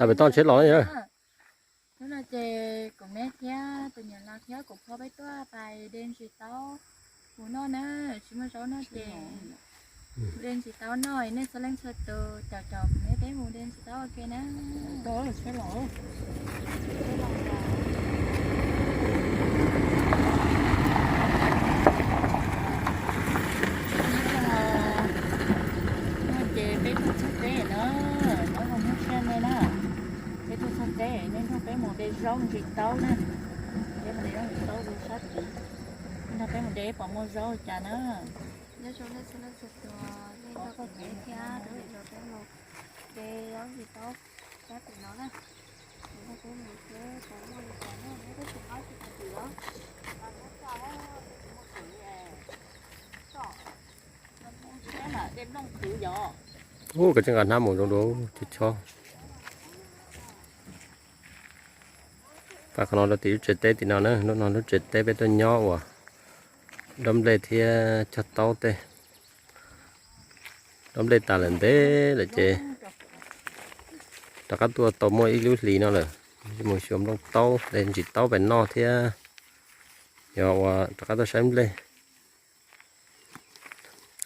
Peb toj tsheb los na. Hnub no ces kuv me thiab tus niam laus thiab kuv phob peb tuaj pais de ntsis taub mus noj na, tsis muaj zaub noj ces de ntsis taub noj, nej txhua leej txhua tus caum caum kuv me peb mus de ntsis taub ua ke na. Ces peb tuaj txog teb na, nyob zoo hnub tshiab nej na. Peb tuaj txog teb nej nrog peb mus de zaub ntsis taub na. Peb mus de zaub ntsis taub rau sab tid, nrog peb mus de pom muaj zaub li cas na. Nyob zoo nej txhua leej txhua tus, nej nrog kuv me thiab tus niam laus peb mus de zaub ntsis taub sab tim no na. Nrog peb mus seb puas muaj li cas na, peb tsis paub tsis paub tim los. Ub, koj tseem nqa hnab mus zoo dua, chob chob. Pab qhov no rau tim lub tsev teb tim no na, lub no lub tsev teb peb tuaj nyob uas dob nplej thiab cog taub tej. Dob nplej tas lawm ntev lawm ces rov qab tuaj tau muaj ib lub hlis no lawm, mus xyuas nplooj taub, de ntsis taub pem noj thiab yog uas rov qab tuaj saib nplej.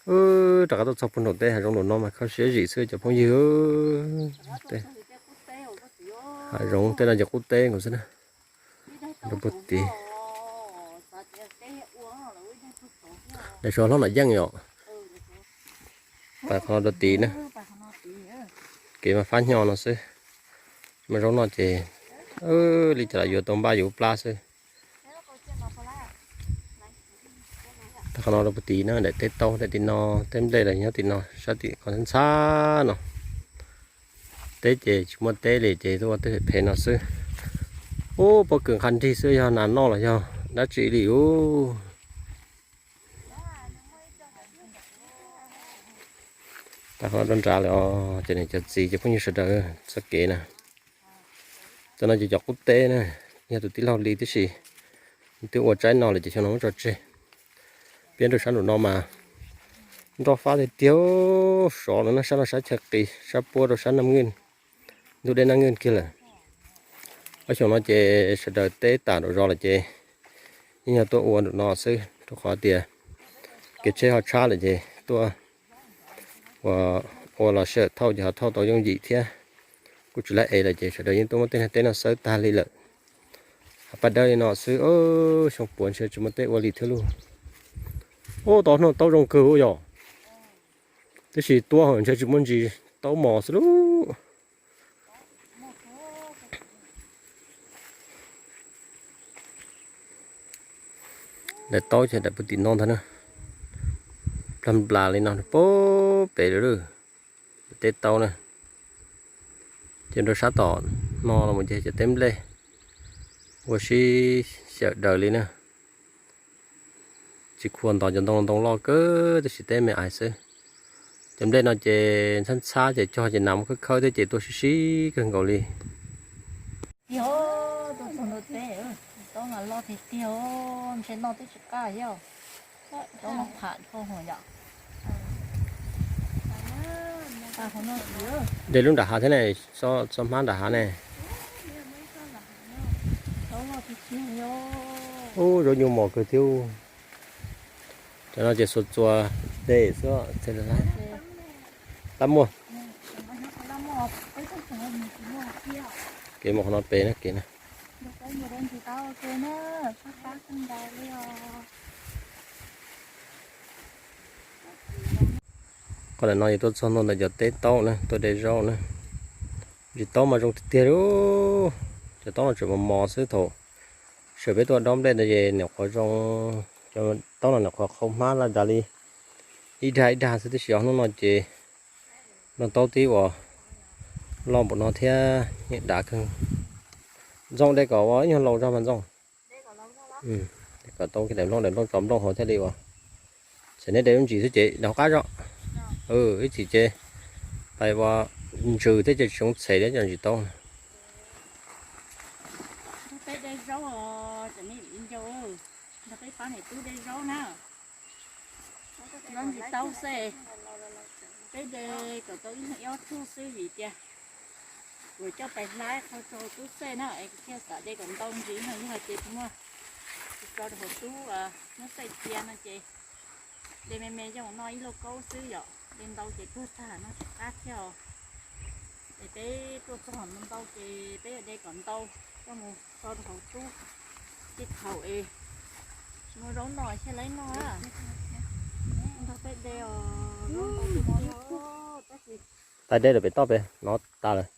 Rov qab tuaj txog puag nraum teb hav zoov nraum no mas kho siab zim xwb cov phooj ywg. Hav zoov tej no ces qub teb nkaus xwb na. Rau puag tid. Daim suav hlob Nom Yeej yom. Pais qhov no rau tid na. Kev mas fab hnyo no xwb. Mas zaub noj ces li cas los yuav tau npaj yuav plab xwb. Tag qhov no rau puag tid na, daim teb taub daim tim no, teb nplej los nyob tim no, sab tim qhov ntxhab no. Teb ces tsis muaj teb li ces tuaj ua tej phem phem no xwb. Ub, pob kws nqha nrig xwb, yog nas noj los yog dab tsi li ub. Tag qhov no rau nrad lawm os, cov niam cov txiv cov phooj ywg sawv daws txoj kev na. Cov no ces cov qub teb na, yog tus tij laug li tib si, twb ua tsaib no lawm ces xyoo no muab tso tseg. Piab rau sab nraum no mas nroj fab tiag tiag, sov no na, sab no sab chaw qis, sab puab rau sab Nam Ngwj, ntug dej Nam Ngwj kiag lawm. Ob xyoos no ces sawv daws teb tas nraum zos lawm ces yeej yog tuaj ua nraum no xwb, rau qhov tias kev tsheb ho tshab lawm ces tuaj ua, ua los sij hawm thauj ces ho thauj tau yooj yim thiab. Kuj tsis lab ev lawm ces sawv daws yeej tuaj muab tej niag teb no xawb tag li lawm. Paj dawb li no xwb, xyoo puav ntshe tsis muaj teb ua li thiab lauj. Ub, tau hnub taub zoo kawg yom. Tab sis tuaj ho ntshe tsis muaj ntsis taub mos xwb lauj. Daim taub ces daim puag tim no ntag na. Plag nplas li no puag pem lawm, teb taub na. Ces rau sab tom no los mus ces cov teb nplej ua sib xyaw daws li na. Tsis khuam ntov, cov ntoo ntoo loj kawg tab sis teb me ais xwb. Cov nplej no ces ntxhab ntxhab ces cog ces nas muaj khawb khawb thiab ces tuaj sib sib kawg nkaus li. Tiag, tuaj txog ntawm teb, taub mas loj tiag tiag, ntshe noj twb tsis qab thiab. Taub mas pham dhau hwv yom. De lub nram hav thiab ne, txhob hmab nram hav ne. Taub loj tiag tiag. Ub, zaub nyuj mos kawg thiab. Cov no ces xuas txuas de xwb, plab muaj. Kev mus qhov no pem na, kev na. Qhov ntawm no yog tuaj txog ntua ntawm cov teb taub na, tuaj de zaub na. Ntsis taub mas zoo tiag tiag li. Cov taub no tseem mos mos xwb, thaum sawv peb tuaj dob nplej ntawd ces nyuam qhuav zoo, cov taub no nyuam qhuav qhau hmab laj dav li ib dag ib dag xwb, tab sis ob hnub no ces nplooj taub tib uas loj npaum no thiab yeej dav kawg. Ntxoov de kom ua ib nyuag laus zog mas Ntxoov. Kom tau daim nplooj, daim nplooj tso nplooj hauv thiaj li ua. Txawm neb de lub ntsis xwb ces daim hauv qab zog. Ib chim ces pais ua ntsws thiab ces tsis zoo txhem li cov ntsis taub. Peb de zaub os, cov me viv ncaus, nrog peb pab niam tub de zaub na. Zaub ntsis taub xwb, peb de kom tau ib leeg ib ob tug xwb vim tias Kuv coj pais hlab qhov rau tub xej na es kuv thiaj xav de kom ntau ntsis no, yog hais tias kuv muaj, kuv tso rau hauv tub muab xej cia no ces de me me coj mus noj ib lauj kaub xwb yom, de ntau ces tuag tag no tsis qab thiab os. Es peb tuaj txog ntau ntau ces peb yuav de kom ntau coj mus tso rau hauv tub, tej thaum es tsis muaj zaub noj thiaj laib noj. Nrog peb de os, zaub ntau tus mos. Tab de lawm pem toj pem no tas lawm.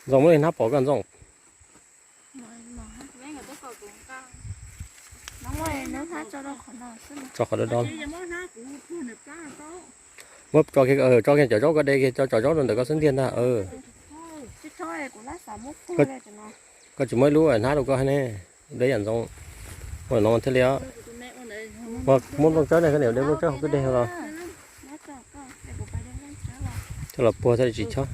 Ntxoov, muab li hnab pov koj Ntxoov. Tso qhov do do. Muab tso kiag, tso kiag cov zaub koj de kiag, tso cov zaub rau ntawm koj xub ntiag ntag. Koj tsis muab ib lub hnab rau koj ne, de yam Ntxoov. Ua no thiaj li os. Muab nplooj tsawb ne, koj niam de nplooj tsawb hauv kwj deg los. Coj los puag thiaj li tsis chob.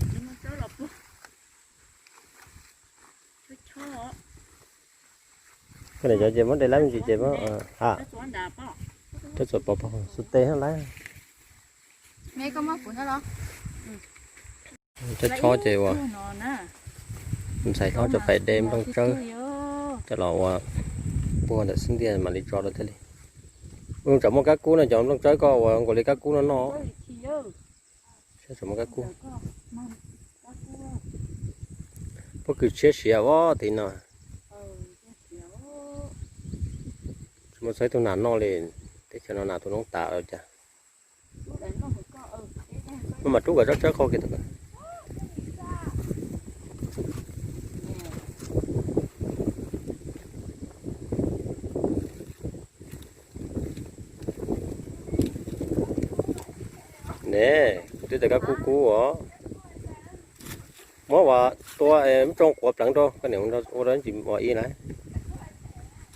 Koj niam cov ces muab de lab me ntsis ces muab ha. Rab txuas pov pog xu tes lab. Cov chob ces ua ntxhais hlob tso pais de nplooj tsawb coj los ua puag ntawm xub ntiag mam li tso rau thiaj li. Ua zoo tsam muaj kab kub no, cov nplooj tsawb koj ua nkaus li kab kub no noj. Tsam muaj kab kub. Pob kws tshiab siav os tid no. Tsis muaj txog ib tug nas noj li, teb chaws no nas tus noob tas los cas. Maj mam rub kom tsob tsawb qau kiag. Ne, kuv twb tias kab kub kub os. Muab ua tua, muab tsoo quav pleev rau koj niam ua dab tsi ua ib lawm.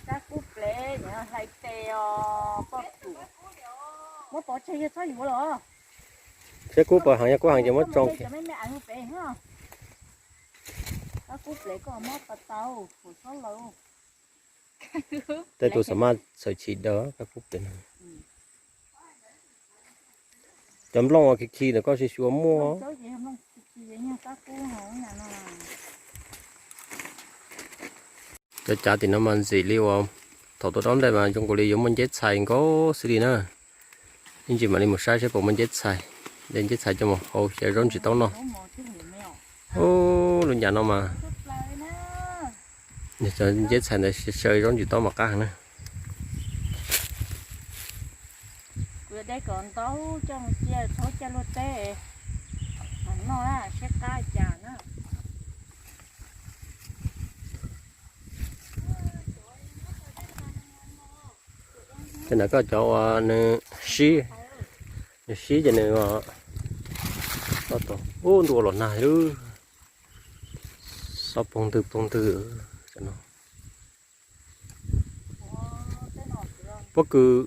Kab kub plev hlais tes os poj kws. Muab pov tseg yog txhob yuav los. Thiab kub pov heev, yog kub heev ces muab tsoo kiag. Kab kub plev koj muab tau tau, txhob laws. Tej tus xam maj txhawm chim daws kab kub plev. Cov nplooj uas khi khi ntawm koj tsis xyuas muaj. Cov cav tim no mas ntxim li uas thaum tuaj dob ntej mas zoo nkaus li yuav muaj nceb txhais nkaus xwb li na. Ib ntsis mam li mus saib seb puas muaj nceb txhais, de nceb txhais coj mus hau xyaw zaub ntsis taub noj. Ub, lub ncav no mas nceb txhais ntawd xyaw zaub ntsis taub mas qab heev na. Kuv yuav de kom ntau coj mus cia txhob coj luaj teb noj na, siab qab cas na. Ces ntawm koj cov uas nws sib, nws sib ces nws, ub, ntuj los nag lub, xob poog ntwg poog ntwg no. Pob kws,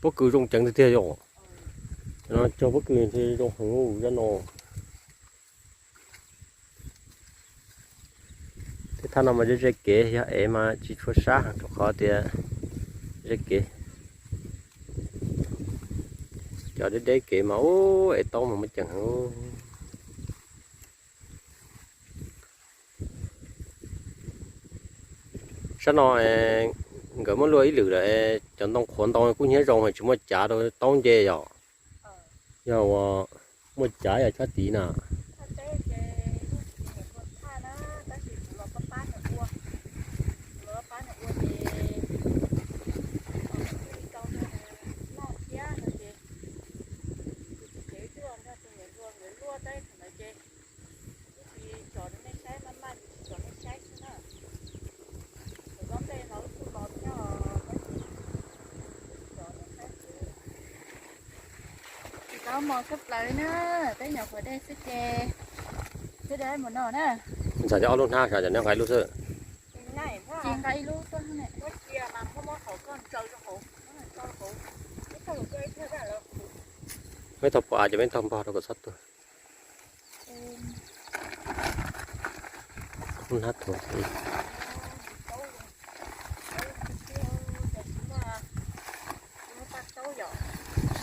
pob kws zoo ceev tiag tiag yom. Cov no cog pob kws zoo heev zaj no. Tej thaj no mas ze ze kev, yog ev mas tsis tshua sab heev rau qhov tias ze kev. Cov deb deb kev mas ub, ev taub mas muaj ceem heev. Sab no nkawd muab luaj ib lwm lawm, cov ntoo qhuav ntoo kuj hnyiab zoo, tsis muaj cav rau taub nce yom. Yog uas muaj cav yog tshab tid na. Tsis tau mos tshaj plaws li na, peb nyuam qhuav de xwb ces twb de mus no na. Ntxhais cov ob lub hnab, cov neb nqa ib lub xwb. Ces nqa ib lub tuaj ne. Meb tau pom av ces meb tau npog rau kom txhob tuag. Lub hnab thuav.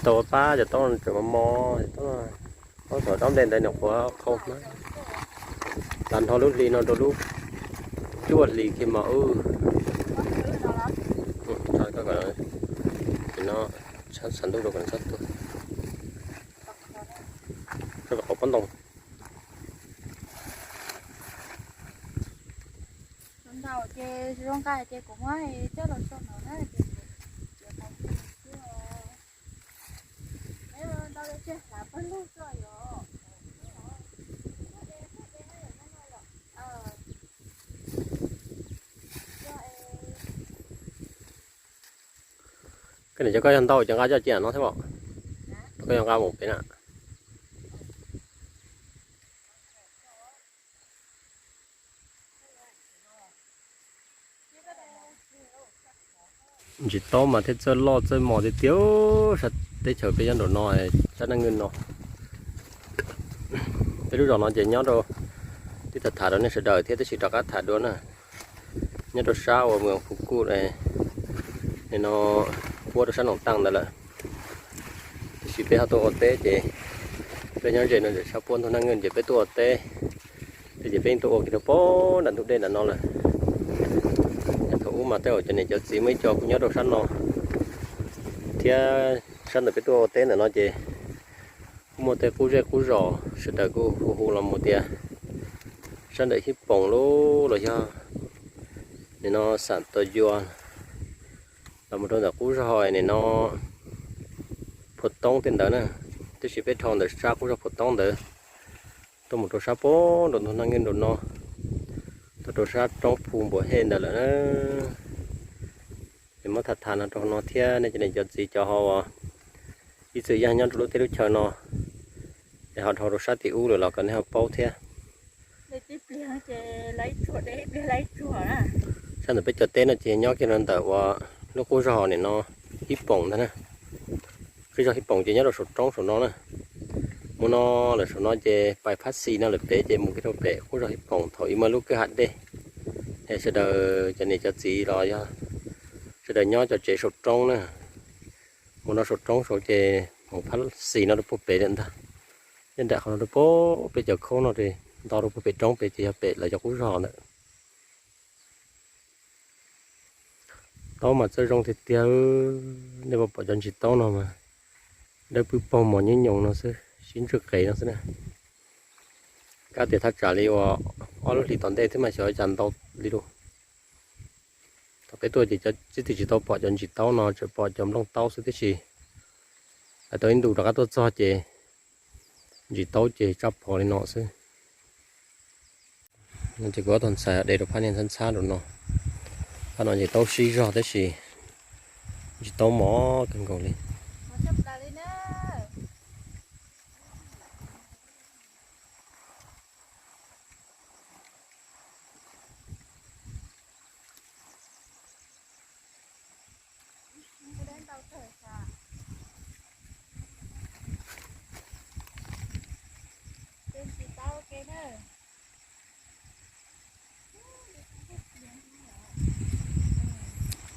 Tau pab cov taub tseem mos mos, taub thaum dob nplej ntawd nyuam qhuav qhau hmab, tas nrho lub hli no rau lub cuaj hli kiag mas wb no txhob tuag, qhov pob ntoo. Koj niam cov koj yog ntau cov nqa coj cia no thiab os? Koj yog nqa mus pem na. Ntsis taub mas thiaj txawj loj txawj mos tiag tiag, sab teb chaws peb nyob nraum no, sab Naj Nwj no. Peb lub zos no ces nyob rau, twb tham tham rau nej sawv daws thiab tab sis rov qab tham dua na. Nyob rau sab uas Moos Phu Kuj no, puab rau sab Noom Taaj ntawd lawm. Tiam sis peb ho tuaj ua teb ces peb nyob ze no ntawm sab puab ntug Naj Nwj ces peb tuaj ua teb. Ces peb yeej tuaj ua kiag rau puag nram ntug dej nram no lawm. Thaum ub mas tej zaum cov niam cov txiv muaj ib co kuj nyob rau sab no thiab, sab ntawm peb tuaj ua teb ntawm no ces kuj muaj tej qub zej qub zos sawv daws kuj hu hu los mus tias sab ntawm Hib Poom lub los yog nim no Xam Tua Yua los mus rau ntawm qub zog nim no Phuam Toob tej ntawd na. Tab sis peb dhau ntawm sab qub zog Phuam Toob ntawd tuaj mus rau sab puag nraum ntug Naj Nwj nraum no, tuaj rau sab roob Phu Npua Hej ntawd lawm na. Es muab tham tham no rau no thiab nej cov niam cov txiv cov ho uas ib txwm yeej nyob rau lub teb lub chaw no es ho dhau rau sab tim ub lawm los kom nej ho paub thiab. Sab ntawm peb cov teb no ces nyob kiag rau ntawm uas lub qub zog nim no Hib Poom ntag na. Qub zog Hib Poom ces nyob rau saum roob saum no na. Mus no lawm saum no ces pais phab xis no lawm pem ces mus kiag rau pem qub zog Hib Poom thaum ub muaj lub kwj ha dej. Es sawv daws cov niam cov txiv los yog sawv daws nyob cov tsev saum roob na, mus no saum roob saud ces mus phab xis no rau puag pem lawm ntag. Nyob nram qhov no rau puag pem cov khaub no es nto rau puag pem roob pem ces yog pem lawv cov qub zog ntawd. Taub mas txawj zoo tiag tiag, nej puas pom cov ntsis taub no mas dawb pwb paug mos nyob nyoos no xwb, sib ntswj qev no xwb na. Kab tias thaj tsam li uas ob lub hlis tom ntej thiab mas xyov cas ntau li lus. Thaum peb tuaj ces tib tug tsis tau pom cov ntsis taub no, tsuas pom cov nplooj taub xwb tib si. Hais tau ib ntus rov qab tuaj txog ces ntsis taub ces tsaj phom li no xwb. Ces kuv ob tug ntxhais de rau phab niag ntxhab ntxhab rau no. Phab no ces taub sib zog tab sis ntsis taub mos kawg nkaus li.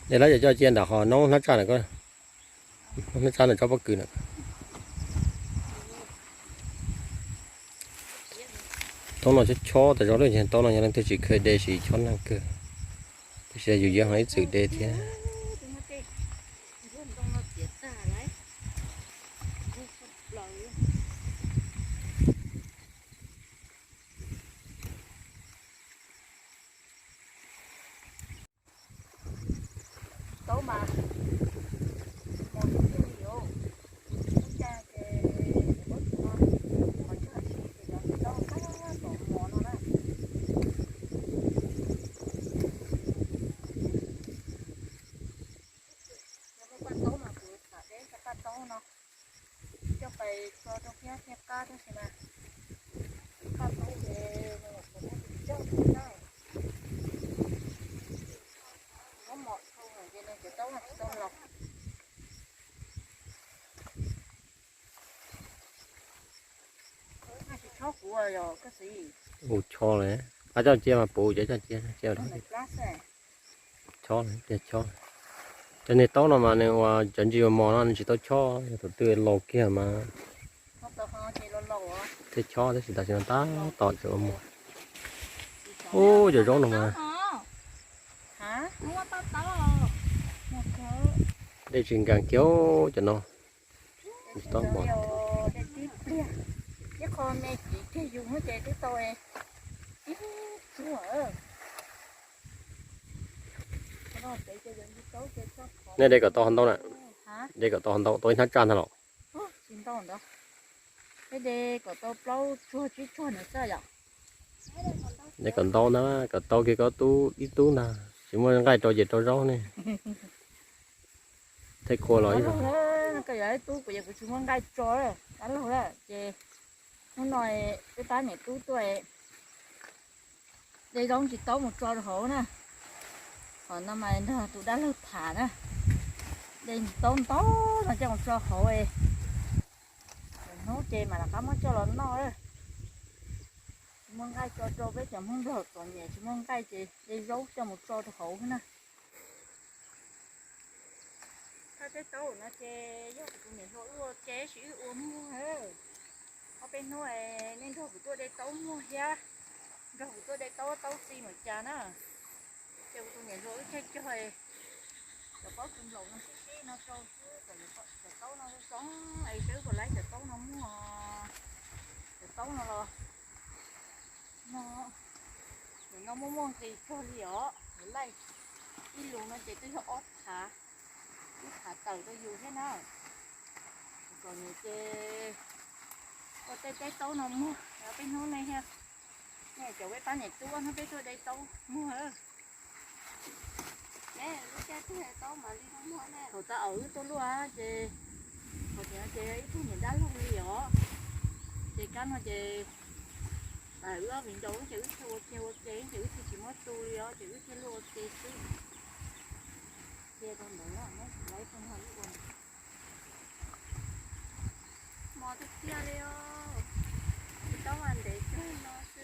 De lawv cov coj cia nram qhov noob hnab tsaj na, noob hnab tsaj na tsob pob kws na. Taub no chob chob tas zog lawm, taub no yog leej twg tsis kheev de siv chob neeg kawg, tiam sis yus yeej ho ib txwm de thiab. Paj taub mas kuv tham deb cov paj taub no coj pais tso rau thiab thiaj qab tab sis mas paj taub ces kuv kuj tsis coj thiab na. Muab mom dhau ces nws cov taub no tsis tau los. Ua chob lawm, pab coj cia mas puv cov coj cia, chob, chob. Cov niag taub no mas nws ua cov ntsis ua mos no nws tsis tau chob, yog thaum twg laus kiag mas thiaj chob, tab sis tam sim no tab tom tseem ua mos. Ub, cov zaub no mas dej tsis nkees kiag cov no. Tsis tau mos. Nej de kom tau hov ntau na, de kom tau hov ntau, tau ib hnab tsaj ntag los. Tsis ntau ntawd, peb de kom tau plaub tsuag tsib tsuag na xwb yom. De kom ntau na, kom tau kiag koj tub ib tub ntag, tsis muaj nqaij tso ces rau zaub ne. Thiaj qhua los ib zaug. Koj yog ib tub kuv ces kuv tsis muaj nqaij tso, dab laug na, ces hnub no peb pab niam tub tuaj de zaub ntsis taub mus tso rau hauv na. Qhov no mas nrog tus dab laug tham na, de ntsis taub ntau no coj mus tso hauv, hnub ces mam rov qab muab coj los noj. Tsis muaj nqaij tso rau peb cov Hmoob Nplog txom nyem tsis muaj nqaij ces de zaub coj mus tso rau hauv xwb na. Thaj teb taub no ces yog kuv tus niam hluas wb ua ke, tab sis wb ua muag. Ob peb hnub nej nrog kuv tuaj de taub muag thiab, nrog kuv tuaj de taub, taub txi mam cas na. Ces kuv tus niam hluas wb cog cog cov pob kws nplaum no sib sib no rau xwb kom cov taub no zoo zoo es seb wb puas laib cov taub no muag. Cov taub no los no, nim no muaj muaj nqis kawg li os, laij ib lus no ces twb yog ob phav, ib phav tawm rau yus thiab na. Kom nws ces ua tej teb taub no muag, peb hnub nej thiab, nej cov peb pab niam tub hnub peb tuaj de taub muag. Thaum tas aum wb tuaj luaj ces, thaum tias ces ib tug niam dab laug li os, ces kab no ces tas wb ob viv ncaus wb ces wb thiaj ua ke ua ke ces wb thiaj tsis muab tu li os, ces wb thiaj luaj ua ke xwb. Cia rau ntawd, muab tsis laib tag nrho wb ua. Mos tiag tiag li os, tsis tau mas ntev kawg no xwb.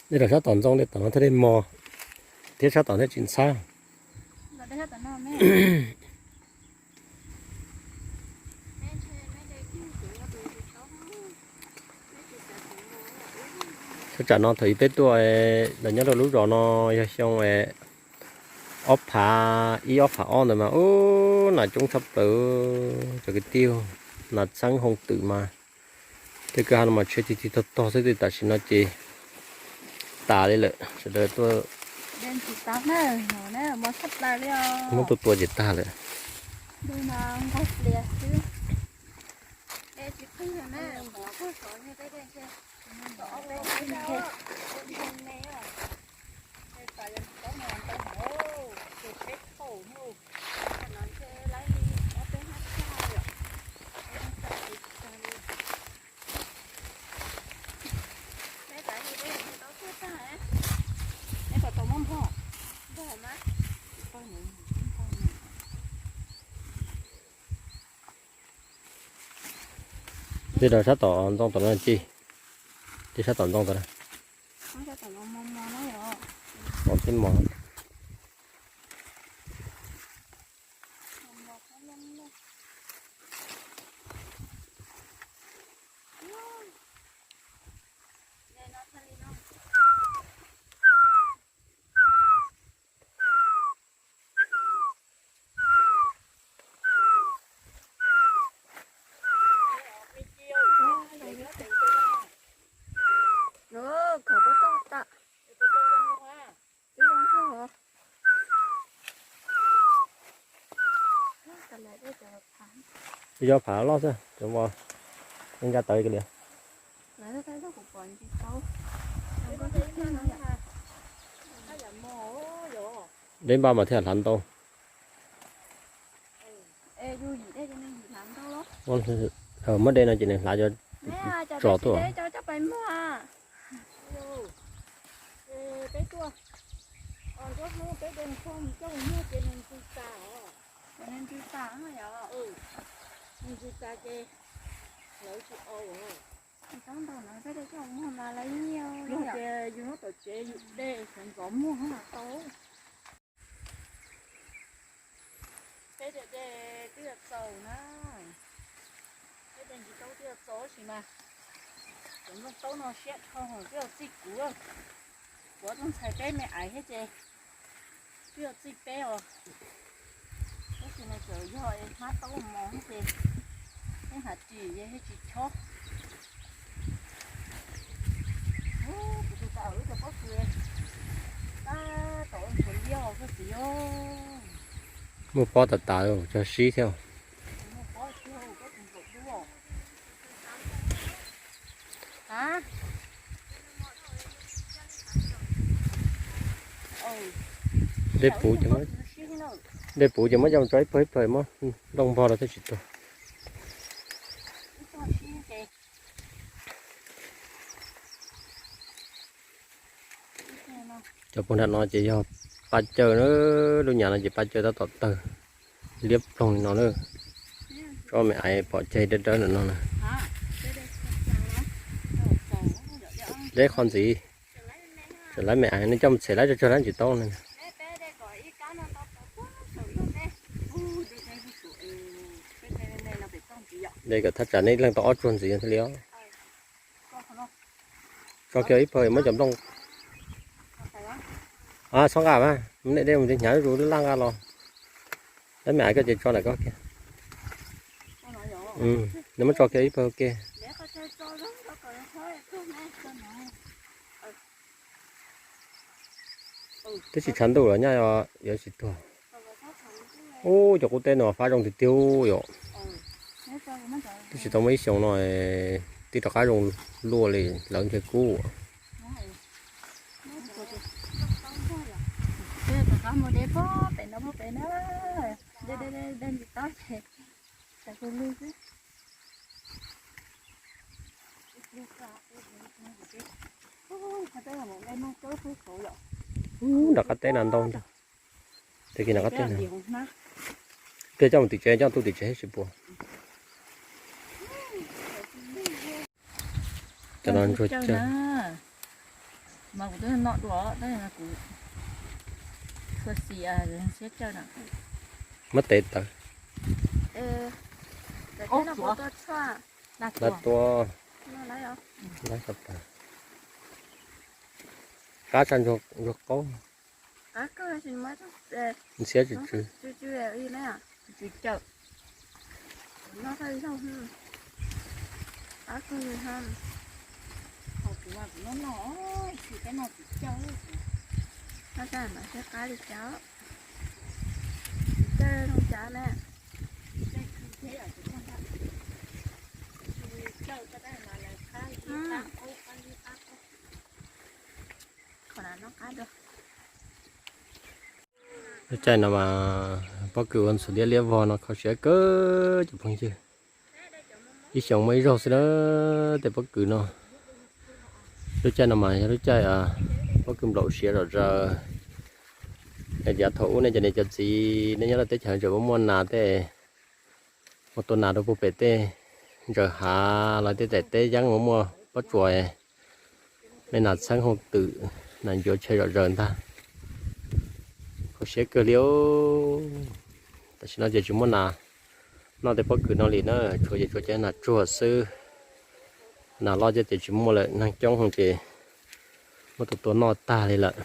Dej rau sab tom ntxoo, dej tom no thiaj dej mos thiab sab tom thiaj tsis ntxhab. Sab tsam no thaum ub peb tuaj, lawv nyob rau lub zos no yog xyoo ob phav ib ob phav ob ntawd mas ub nas coob tshaj plaws cov kwv tij, nas txheeb hoo twm mas. Tej kwj ha no mas tsheb tig tig tog tog xwb, tam sim no ces tas li lawm, sawv daws tuaj muab tuaj tua ces tag lawm. Tej rau sab tom ntxoo tom no ci, tej sab tom ntxoo tom no. Tom tib mos. Yog phav loj xwb, cov nkag tawv kiag li. Dej npaj mas thiaj hlav ntau. Muab dej no ces nws hlav cov tsos tuaj. Nws ntws tas ces lawv tsis o os. Yog tias yus nyob tom tsev yus de xyov ntxov muag no mas tau. Peb de de twb yuav txaus na. Peb de ntsis taub twb yuav txaus tab sis mas cov nplooj taub no siab dhau hos twb yuav txij kuv. Kuv tus ntxhais peb me aiv thiab ces twb yuav txij peb os. Tab sis mas txawm yog hmab taub mos thiab ces peb hnav ris yeej tsis chob. Kuv tus tas wb cov pob kws tab tom ua ntsuav liab os koj txiv os. Muaj pob tas tas cog sib thiab. Muaj pob sib hauv koj tus nkaum dub os. Dej puv ces, dej puv ces muab coj tso ib pawg ib pawg muab nplooj npog los thiaj tsis tuag. Cov puag nram no ces yog paj cawj na, lub nyam no ces paj cawj tab tom tawg liab ploog li no na. Tsob me aiv pom ceg dawb dawb ntawm no na. Deb qho ntxiv. Tseem laib me aiv, nej coj mus txhem laib tso tsawg laib ntsis taub ne. De kom thaj tsam nej leej tau ob tsuag ntxiv thiaj li os. Tso kiag ib pawg muab cov nplooj. Txhob nqa mas, nej de mus hnyav zuj zus laj nqa los. Laib me aiv koj ces tso ntawm koj kiag. Nws muab tso kiag ib pawg ua ke. Twb tsis tshav ntuj los nyaj yuav tsis tuag. Ub, cov qub teb no fab zoo tiag tiag yom. Twb tsis tau muaj ib xyoos no twb rov qab zoo luaj li lawv ntshe kub. Ub, nram qab teb no ntau ntag. Tag kis nram qab teb no. Kiag coj mus tim tsev, coj tu tim tsev tsis puas. Cov no ntsuag cawj. Mas kuv twb noj dua tab sis kuv tshua xis siab cawj na. Muab tev tawv. Lab tua. Lab tag tag. Qab tshaj ntsuag qaub. Nsiab tsw tsw. Lub caij no mas pob kws ua ntxhuav liab liab vog no kho siab kawg cov phooj ywg. Ib xyoos muaj ib zaug xwb na tej pob kws no. Lub caij no mas yog lub caij pob kws nplaum siav zom zaws. Hais tias thaum ub nej cov niam cov txiv nej nyob rau teb chaws tseem muaj muaj nas tej, mus tua nas rau puag pem tej ntsaws hav los tej daim teb yeeb uas muaj pob tsuas, me nas txheeb hoo twm, nas ncuav tshe zom zaws ntag. Kho siab kawg li. Tam sim no ces tsis muaj nas noj tej pob kws no li na, tshuav ces tshuav cov nas tsuag xwb. Nas loj coj ces tsis muaj lawm, neeg coob heev ces muab tua tua noj tag li lawm.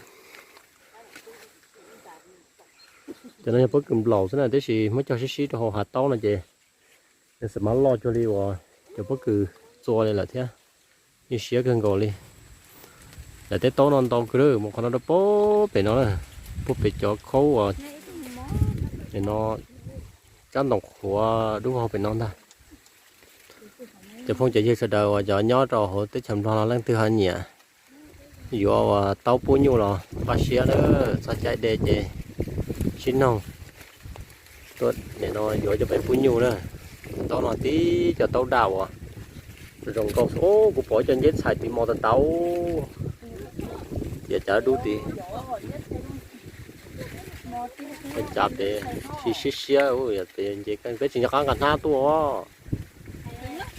Cov no yog pob kws nplaum xwb na, tab sis muab cog sib sib rau hauv hav taub no ces nws xam mas loj cuag li uas cov pob kws txua li lawm thiab. Yeej siab kawg nkaus li. Daim teb taub no ntau kawg, mus qhov no rau puag pem no na, puag pem cov khaub uas no tsab ntoos qhuav dub vog pem no ntag. Cov phooj cov ywg sawv daws uas cov nyob rau hauv teb chaws Nplog no leej twg ho nyiam yuav uas taub pub nyuj los npaj siab na, txog caij de ces sib noog tuaj nim no yuav coj peb pub nyuj na. Taub no tib cov taub daj uas zoo nkauj xwb. Kuv pom cov nceb txhais tid mos tas tau, cia cav dub tid. Cav pem siab siab, peb tsis nco qab nqa hnab tuaj.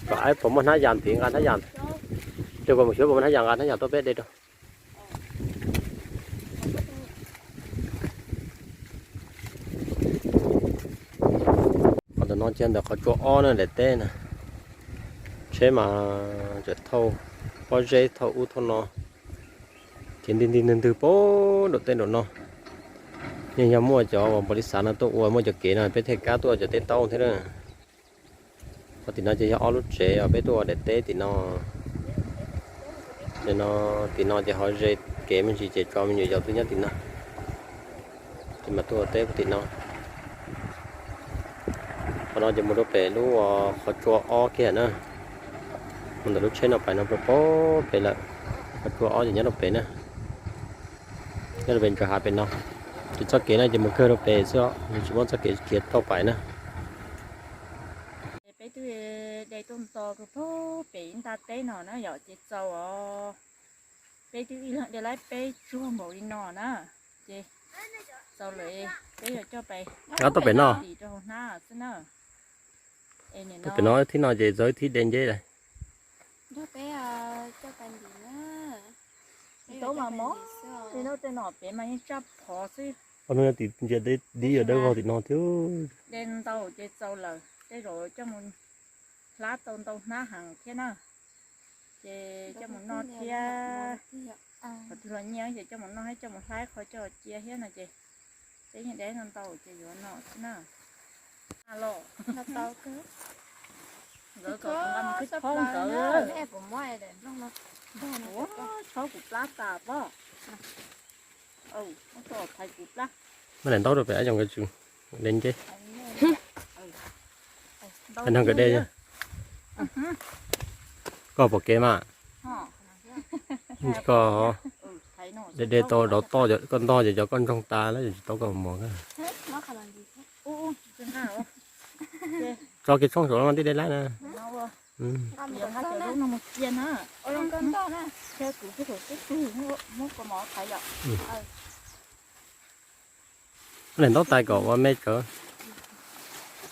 Kom aib puas muaj hnab yas tid, nqa hnab yas. Rau koj mus xyuas puas muaj hnab yas nqa hnab yas tuaj peb de rau. Qhov ntawm no ces ntawm qhov tsua ob na daim teb na. Tsheb mas tseem thauj pob zeb thauj ub thauj no, ces nti nti ntwg ntwg pem nraum teb nraum no. Yeej yog muaj cov uas npaum li xav no tuaj ua muaj cov kev no peb thiaj kam tuaj cov teb taub thiab na. Qhov tim no ces yog ob lub tsev os, peb tuaj ua daim teb tim no. Ces no, tim no ces ho ze kev me ntsis ces tso me nyuam yaus tuaj nyob tim no. Ces mas tuaj ua teb tim no. Qhov no ces mus rau pem lub qhov tsua ob kiag na. Mus ntawm lub tsheb no pais no pem lawm. Qhov tsua ob ces nyob rau pem na. Nyob rau pem ntsa hav pem no. Ces txoj kev no ces mus kawg rau pem xwb os, nws tsis muaj txoj kev khiav tau pais na. Peb twb de tuaj nto kawg pem ib nta teb no na yom, ces txaus os. Peb twb ib leeg de laib peb tsuag npaum li no na, ces txaus lawm, peb yuav coj pais nqa tuaj pem no tim rau hauv hnab xwb na. Pem no thib no ces txog ib thib de nceb lawm. Nrog peb coj pais ntim na. Tsis tau mas mog, tej no tej no pem mas yeej tsaj phov xwb. Ua no yog tim ntsia dib yuav dawb vog tim no thiab. De ntau ces txaus lawm, tej zaum coj mus hlab tau ntau hnab heev thiab na. Ces coj mus noj thiab. Qhov twg los nyiaj ces coj mus noj thiab coj mus hlab qhov coj cia thiab no ces peb yeej de ntau ntau ces yuav no xwb na. Los nkawd kom nqa mus khwb thob nkawd. Ua tshauv kuv plab tas pob. Muab daim ntaub rau pem ab zoo nkawd tsum de nceb. Nrog nkawd de. Koj pom kev mas. Koj de de tau rau toj, koj ntog ces cov koj ntsoog tas lawm, tsis tau koj mos. Tso kiag tshoob saum no tib de lab na. Daim ntaub tais kom ua me tsawv.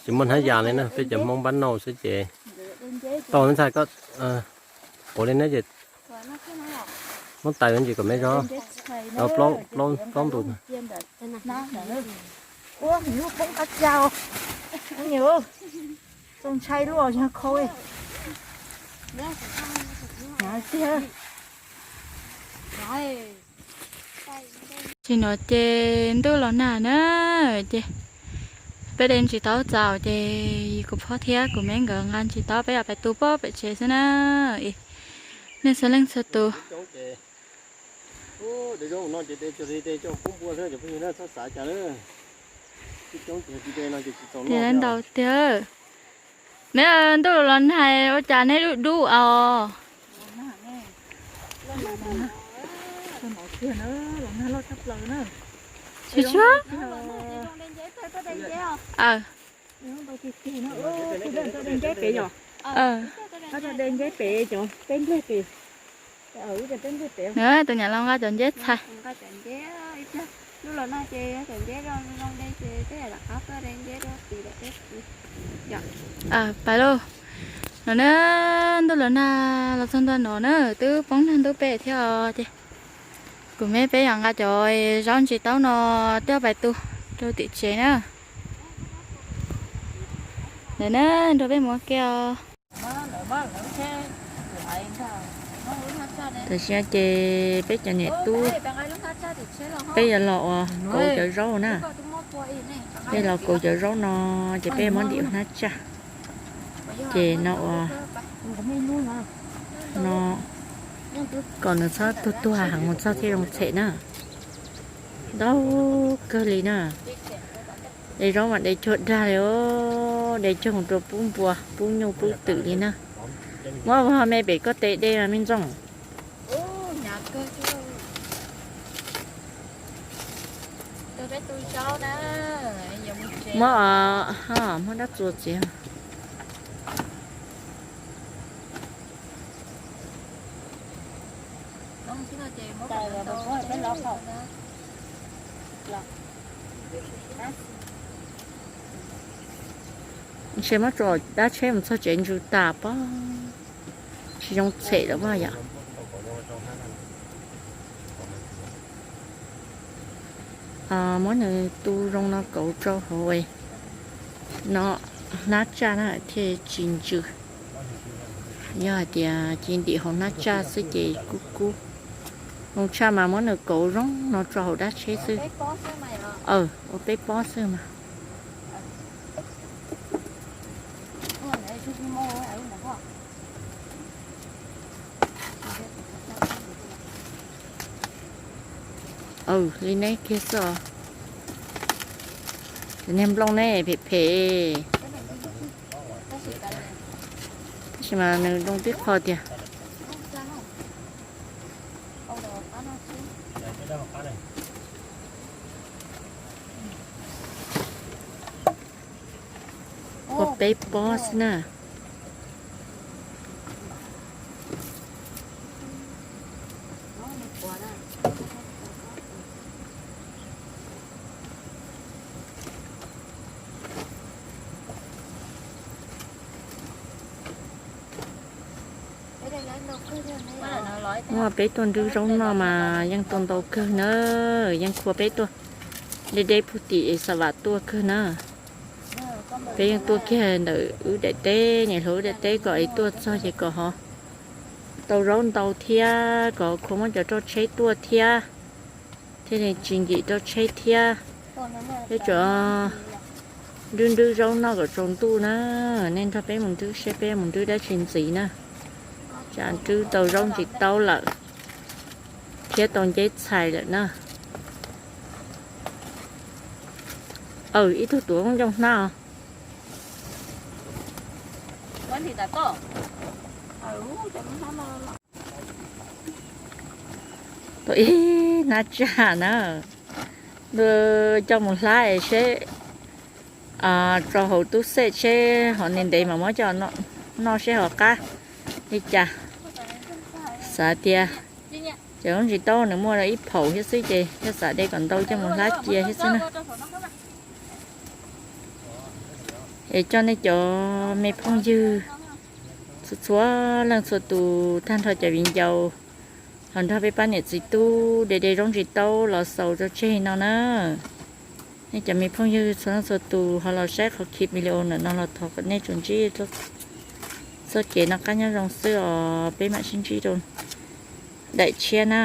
Tsis muaj hnab yas li na, peb cov Hmoob npab nauj xwb ces tau ntxhais koj quav li neb ces muab tais ntsis kom me zog, plaub ntus. Txaus ntshai luaj yog khau. Tsis no ces ntuj los nag na, ces peb de ntsis taub txaus ces kuv phob thiab kuv me nkawd nqa ntsis taub peb yuav pais tu pob pem tsev xwb na. Nej txhua leej txhua tus. Ntau tiag, neb ntuj los nag ua cas neb dub dub os. Tsis tsuag. De nceb pem cov teb nplej pem. Tus niam laus nqa cov nceb txhais. Pais lauj. No na, ntuj los nag los txog ntua no na, twb poob nag ntuj pem thiab os ces kuv me peb yuav nqa cov zaub ntsis taub no coj pais tu rau tim tsev na. Ntawm na, nrog peb mus ua ke os. Tam sim no ces peb cov niam tub, peb yuav los ua kauv cov zaub na. Peb los kauv cov zaub no ces peb muab ntim hnab tsaj. Ces no ua no kom nws txhob tuag tuag heev mus txog thiaj zoo txhem na. Ntau kawg li na. De zaub mas de cuag dag li os, de cuag mus rau pub npua pub nyuj pub twm li na. Muab vog me pem koj tes de mas me ntxooj. Muab, muab dab txuas txiav. Ntshe muab tso dab tsheb mus txog tsev ntsws tas pob, tsis zoo txhem lawm pob yom. Muab nws tu zoo no kauv rau hauv no hnab tsaj na thiaj tsis ntsws. Yog hais tias ci ntim hauv hnab tsaj xwb ces kub kub. Zoo tshaj mas muab nws kauv zoo no tso hauv dab tsheb xwb. Ua peb pob xwb mas. Li neb kiag xwb os. Cov niag nplooj ne phem phem, tab sis mas nws zoo tib qho tiag. Ua peb pob xwb na. Muaj peb tuaj nrwb zaub noj mas yeej tuaj ntau kawg na, yeej khua peb tuaj deb deb puag tim Xa Vam tuaj kawg na. Peb yeej tuaj kiag ntawm wb daim teb, niam hluas wb daim teb kom es tuaj txog ces kom ho tau zaub ntau thiab kom khua muab cov roj tsheb tuaj thiab, thiaj li tsis nkim roj tsheb thiab. Peb tsuas nrwb nrwb zaub noj kom tsaus ntuj na. Nej nrog peb mus nrwb seb peb mus nrwb dab tsi ntxiv na. Tsam nrwb tau zaub ntsis taub lawm thiab tau nceb txhais lawm na. Ib tug tuav ncoo hnab os. Tuav ib hnab tsaj na, coj mus hlab seb, tso hauv tub xej seb ho ntev ntev mas muab coj noj seb ho qab li cas. Xav tias cov zaub ntsis taub nws muaj ib phaum thiab xwb ces yog xav de kom ntau coj mus hlab cia thiab xwb na. Es coj nej cov me phooj ywg txhua txhua leej txhua tus tag nrho cov viv ncaus los nrog peb pab niam txiv tub de de zaub ntsis taub los xaus rau tseg no na. Nej cov me phooj ywg txhua leej txhua tus ho los saib qhov clip video ntawm no los thov kom nej tsuas ntsib txoj kev noj qab nyob zoo xwb os. Peb mam sib ntsib rau daim tshiab na.